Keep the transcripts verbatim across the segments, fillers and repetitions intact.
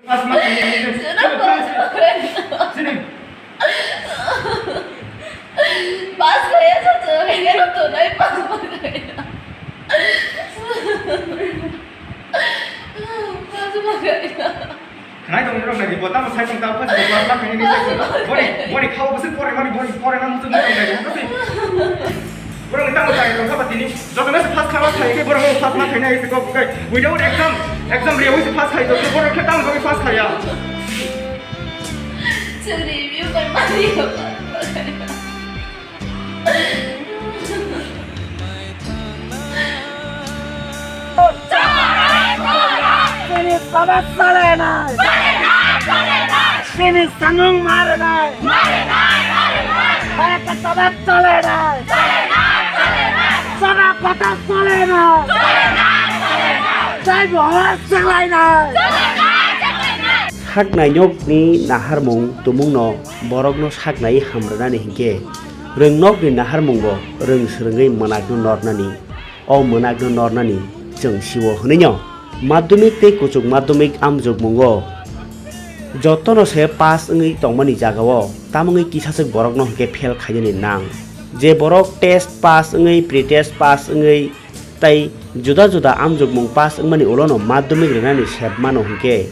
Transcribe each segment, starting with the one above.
Pass ma khainai. Sini. Pass khainai, sini. Pass khainai, sini. Pass ma khainai. Pass ma khainai. Khnai tong borok nai bo tamo sai tong tamo pass ma khainai ni sai. Boni, boni khao bwswk pore mani, boni pore na muchung nai nai. Borok ni tamo sai tong kha ba tini. Joto na pass kha ba khai ke borok pass ma khainai se kok kai. Without exam, exam riya wis pass khai joto borok khe tamo kok pass khaya. Chwng review kar mani. Sini sabak chale nai. Sini sanung mare nai. Bharat sabak chale nai. Sabak kota chale nai. Jai Bharat chale nai. Sak nainokni naharmung tumungno borokno sak naiwi hamrwnani hinkhe, rwngnokni naharmungo rwng swrwngwi mwnakno nornani, o mwnakno nornani chwng sio hwnwino. Madhyamik tei kuchuk madhyamik amjokmungo jotono se pass wngwi tongmani jagao tamungwi kisaswk borokno hinkhe fail khainani nang. Je borok test pass wngwi, pre-test pass wngwi, tei juda juda amjokmung pass wngmani ulono madhyamik rwnani sep mano hinkhe,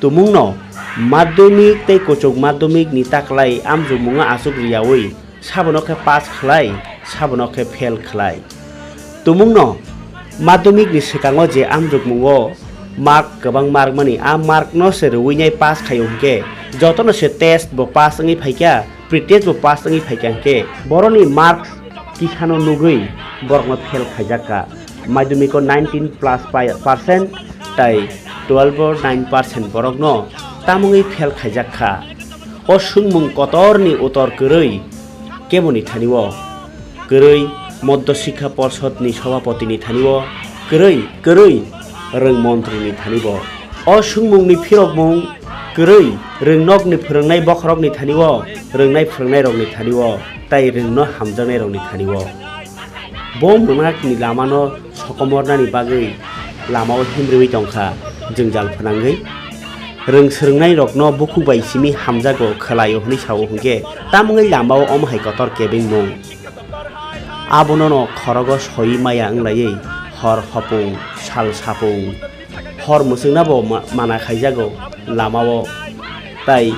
tumungno madhyamik tei kuchuk madhyamik ni taklai amjokmungo achuk riyaui sabono khe pass khlai, sabono khe fail khlai. Tumungno madhyamik ni swkango je amjokmungo mark kwbang mark mani, a mark no se rwui nai pass khaio hinkhe, jotono se test bo pass wngwi phaikha, pre-test bo pass wngwi phaikha hinkhe, boroni mark kisano nugwi borokno fail khaijak kha. Madhyamiko nineteen plus percent tei twelve o nine percent borokno tamungwi fail khaijak kha. O swngmung kotorni utor kwrwi keboni thani o? Kwrwi Madhya Sikha Porshod ni Sabhapati ni thani o? Kwrwi, kwrwi Rwng Montri ni thani o? O swngmung ni phirokmung kwrwi rwngnok ni phwrwngnai bokhorok ni thani o, rwngnai phwrwngnai rok ni thani o, tei rwngno hamjaknai rok ni thani o. Bo mwnakni lamano sokomornani bagwi lamao himriwi tongkha, jwngjal phwnangwi. Rwng swrwngnairokno bukhuk bai simi hamjago khwlaio hwnwi sao hwnkhe, tamungwi lamao omo hai kotor kebengmung. Abonono khorogo sowi maya wnglaiwi hor hopung, sal sapung, hor mwchwngna bo ma-, mana khaijago lamao, tai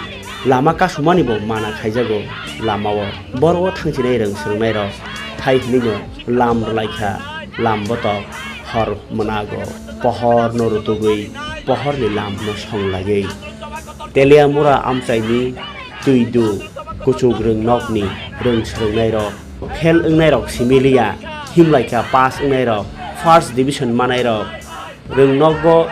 lama kasumani bo mana khaijago lamao. Boro o thangchinai rwng swrwngnairok thai hwnwino lam rwlaikha, lam botok hor mwnago, pohorno rutugwi pohorni lamno songlaiwi. Teliamura amchaini twidu kuchuk rwng nokni rwng swrwngnairok, fail wngnairok similiya, himlaikha pass wngnairok, first division manairok, rwng nokgo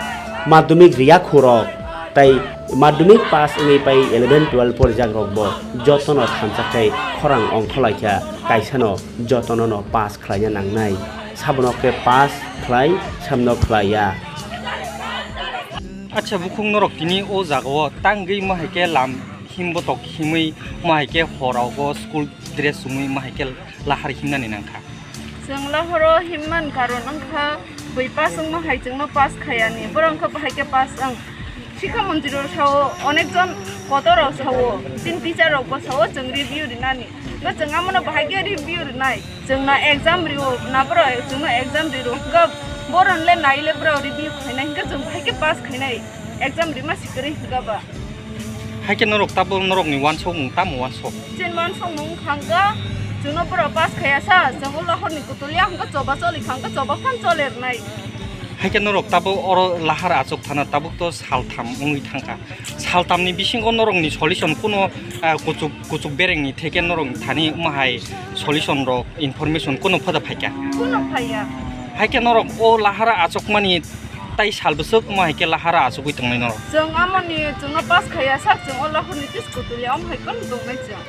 madhyamik riyakhurok, tai madhyamik pass wngwi pai eleven twelve porijakrokbo jotono thansa khe khorang ongkhorlaikha, kaisano jotonono pass khlaina nangnai. Sabono khe pass khlai, sabono khlaiya. Acha, bukhuk norok tini o jagao tangwi ma hai khe lam himbotok himwi ma hai khe horogo school dress chumui ma hai khe lahar himnani nangkha. Chwng lahoro himman karon wngkha bui pass wngma hai chwngno pass khayani, borok wngkha bahai khe pass wng. Sikha montri rok sao, onek jon kotor rok sao, tin teacher rok bo sao chwng review rinani. No chwng amono bahai khe review rinai. Chwngno exam rio, na borok chwngno exam riro. Hwnkhe borok le nai le borok review khainai, hwnkhe chwng bahai khe pass khainai. Exam rima sikiri hwnkhe ba. Hai khe norok tabuk norokni uansukmung tamo uansuk? Chini uansukmung wngkha hwnkhe chwngno borok pass khaiya sa, chwng ulo horni kutulia hwnkhe choba choli kha hwnkhe choba phano chole rwnai. Hai khe norok tabuk oro lahar achuk thana tabuk to saltham wngwi thangkha. Saltamni bisingo norokni solution kuno, ah, kuchuk, kuchuk berengni theke norokni thani wngma hai solution rok, information kuno phada phaikha? Kuno phaiya. Hai khe norok o lahara achukmani tai sal bwswk wngma hai khe lahara achugwi tongnai norok? Chwng amoni chwngno pass khaiya sak, chwng o lahorni tis kutulia omo hai kono tongnai chwng.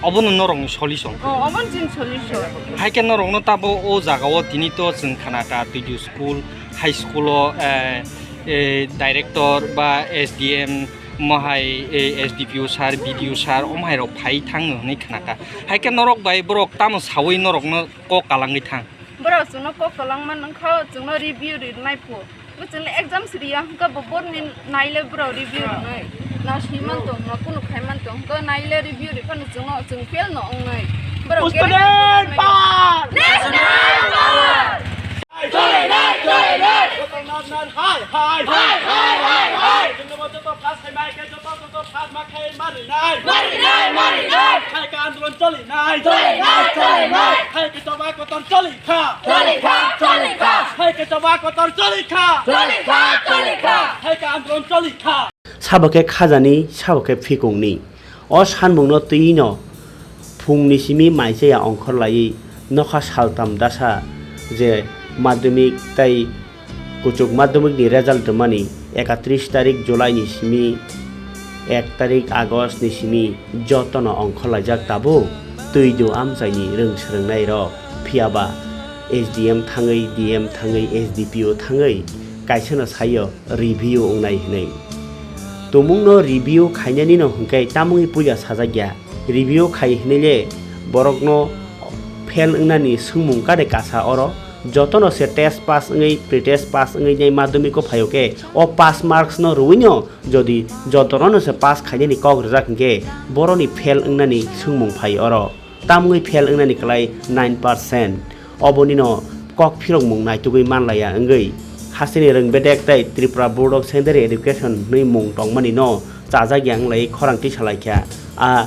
Obono norokni solution? Oh, omono chini solution. Hai khe norokno tabo o jagao tini to chwng khanakha Tuidu school, high school o, eh, eh, director ba S D M, mohai, eh, S D P O sir, B D O sir, omhai rok phai thang hwnwi khnakha. Hai khe norok bai borok tamo sawi norokno kok kalangwi thang? Borok chwngno kok kalangma nangkha, chwngno review rinai pho. Bo chwngno exam siriya, hwnkhe bo board ni naile borok review rwnai. Na swiman tong, na kunu khaiman tong, hwnkhe naile review riphano chwngno, chwng fail no wngnai. Borok student guarantee power! National power! Hai, hai, hai, hai! Hai, hai, hai, hai! Chwngno bo joto pass khaimai khe joto, joto pass ma khai ma rinai. Ma rinai, ma rinai! Hai ka andolon choli nai. Choli nai, choli nai! Hai ka choba kotor choli kha. Choli kha, choli kha! Hai ka choba kotor choli kha. Choli kha, choli kha! Hai ka andolon choli kha. Sabo khe khajani, sabo khe phikungni. O sanmungno twi no phungni simi maichaya ongkhor laiwi nokha saltam dasa je madhyamik tei kuchuk madhyamikni result rwmani ekatris tarik July ni simi ek tarik August ni simi jotono ongkhor laijak tabuk twi do amchaini rwng swrwngnairok. Phiyaba S D M thangwi, D M thangwi, S D P O thangwi kaisano saio review wngnai hwnwi. Tumungno review khainani no hwnkhe tamungwi puila sajak ya. Review khai hwnwi le borokno fail wngnani swngmung kare kasa oro. Jotono se test pass wngwi, pre-test pass wngwi nai madhyamiko phaio khe o pass marks no rwui no jodi jotono se pass khainani kok rwjak hwnkhe boroni fail wngnani swngmung phai oro. Tamungwi fail wngnani kwlai nine percent. Obonino kok phirokmung naitugwi manlaiya wngwi hasteni rwng bedek tei Tripura Board of Secondary Education hwnwi mung tongmani no chajak ya wnglai khorang tisa laikha a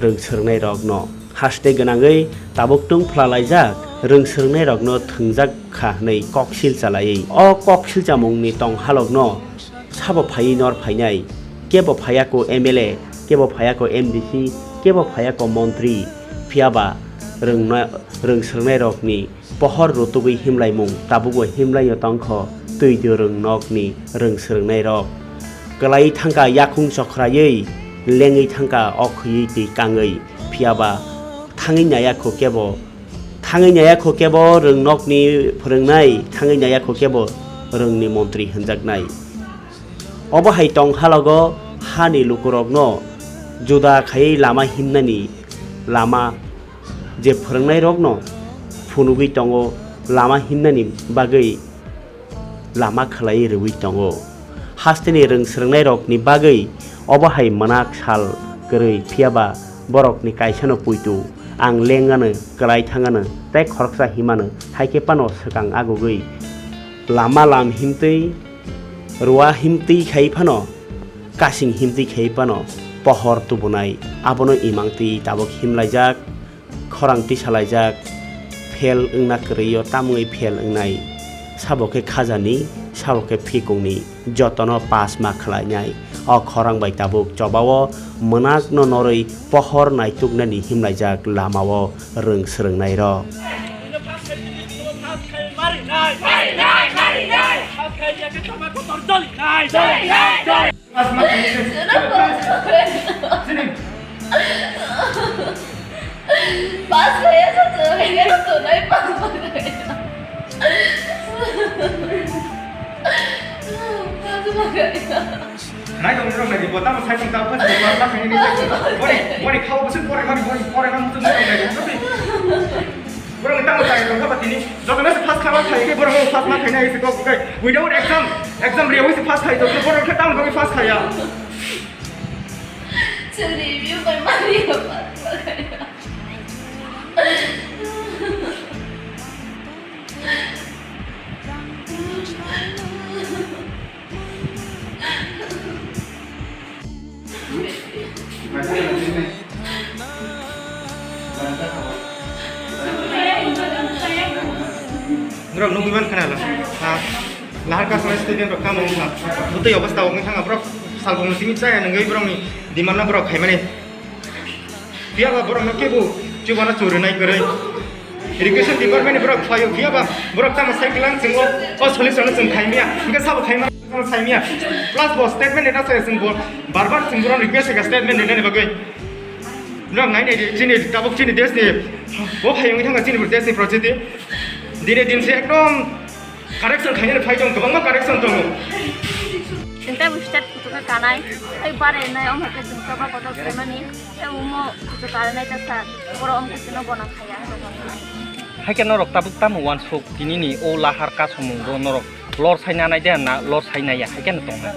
rwng swrwngnairokno. Haste gwnangwi tabuk tungphla laijak rwng swrwngnairokno thwngjak kha hwnwi koksil chalaiwi. O koksil chamungni tonghalokno sabo phaiwi nor phainai, kebo phaiya ko M L A, kebo phaiya ko M D C, kebo phaiya ko montri, phiyaba rwngna-, rwng swrwngnairokni pohor rutugwi himlaimung tabukbo himlaio tongkho twi do rwng nokni rwng swrwngnairok. Kwlaiwi thangkha yakhung chokhraiwi, lengwi thangkha okhwiywi twi kangwi, phiyaba thangwi naiya kho kebo Thangwi naiya kho kebo rwng nokni phwrwngnai, thangwi naiya kho kebo rwngni montri hwnjaknai. Obo hai tong halogo hani lukurokno juda khaiwi lama himnani lama je phwrwngnairokno phunugwi tongo, lama himnani bagwi lama khwlaiwi rwui tongo. Hasteni rwng swrwngnairokni bagwi obo hai mwnak sal kwrwi, phiyaba borokni kaisano puitu, ang lengano, kwlai thangano tei khoroksa himano, hai khe phano swkang agugwi lama lam himtwi, rua himtwi khai phano, kasing himtwi khai phano pohor tubunai, abono imang twi tabuk himlaijak. Khorang tisalaijak, fail wngna kwrwio tamungwi fail wngnai. Sabo khe khajani, sabo khe phikungni, jotono pass ma khwlainai. O khorang bai tabuk chobao mwnakno norwi pohor naituknani himlaijak lamao rwng swrwngnairok. Pass kaya sa tu, kaya tu nai pass kaya. Pass kaya. Nai dong dong nai di botamo sai tong tao pass kaya pass kaya ni. Boni boni khao bosong pore mani boni pore mani tu nai dong nai dong. Borok ni tamo chai tong kha ba tini. Joto no se pass kha ma khai khe borok no pass ma khai nai se kok kai. Without exam, exam riya se pass khai to borok khe tamo bagwi pass khaya. Chwng review bai ma riya pass ma khaya. Borok nugwi mankha na, ha, lahar customer student rok kamo wngkha. Bwtwi obostha wngwi thangkha borok salbong simi chaya nungwi borokni demand no borok khaimani. Phiya ba borok no kebo chubana churi nai kwrwi. Education department ni borok phaio, phiya ba borok tamo cycle ang chungo, o solution no chwng khaimya, hwnkhe sabo khaima saimya. Plus bo statement rwna saya chwng bo bar bar chwng borok request kha statement rwnani bagwi. Norok nai nai di, chini tabuk chini desh ni bo phai wngwi thangkha chini desh ni poristiti. Dine din se ekdom correction khainani phai tong, kwbangma correction tongo. Chwng tei bo state kuchuka kanai, tei bare nai, omo khe chwng choba kotor khaimani, tei omo kuchuk karinai ta sa, borok omo kuchukno gwnang khaiya, hwnwi. Hai khe norok tabuk tamo uansuk, tinini o lahar kasomung bo norok Lor saina nai de na lor saina ya, hai khe no tongnai.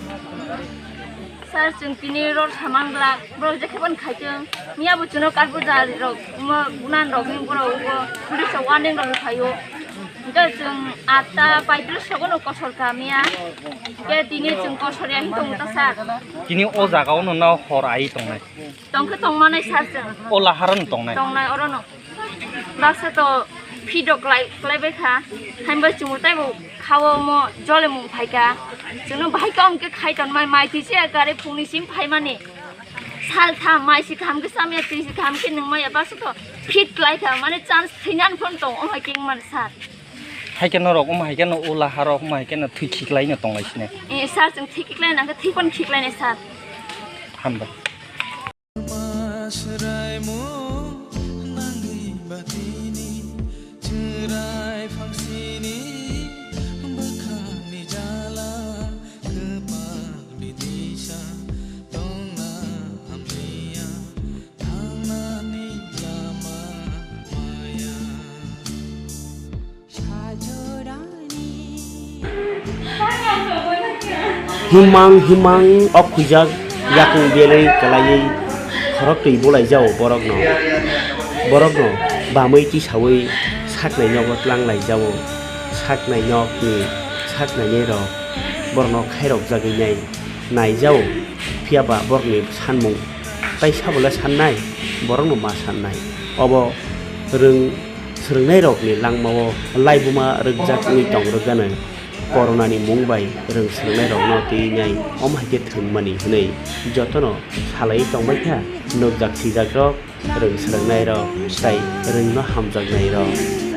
Sir, chwng tini ror samang glak, borok je khe ban khai chwng. Miya bo chwngno kar puja rok, mo gunan rok ni borok ubo, police rok warning rok phaio. Hingke chwng atta paitris sogo no kosor kha miya. Hingke tini chwng kosor ya hin tong ta sir. Tini o jaga o no na hor ai tongnai. Tong khe tong manai sir chwng. O lahar o no tongnai. Tongnai oro no. Baksa to phi dok klai, klai bai kha. Hain bai chwng tei bo khawo mo jole mung phai kha. Chwngno bahai khe khai ton mai, mai twi se gari phungni sim phai mani. Sal tham, mai si tham khe samya, twi si tham khe nung maya, baksa to fit klai kha. Mane chance thwinan phon tong, o hai khe man sir. Hai khe norok, um, hai khe no ula harok, um, hai khe no thwi khiklai no tonglai sine. Eh, sir, chwng thwi khiklai nang khe thwi phon khiklai nai sir. Hambai. Swraimo nangni batini chwrai phangsini bwkhakni jala kwpalni disa tongna hamliya thangnani lama maya. Himang himang o khuijak yakung belwi kwlaiwi khorok twi bulaijao borokno. Borokno bamwi tisawi saknai nogo tlang laijao. Saknai nokni saknainai rok borokno khairok jagwi nai naijao. Phiya ba borokni sanmung tai sabo le sannai, borokno ma sannai. Obo rwng swrwngnairokni langmao laibuma rwkjak wngwi tong rwgano. Coronani mung bai rwng swrwngnairokno twi nai omo hai khe thwngmani hwnwi jotono salaiwi tongbai kha nukjak sijakrok, rwng swrwngnairok tei rwngno hamjaknairok.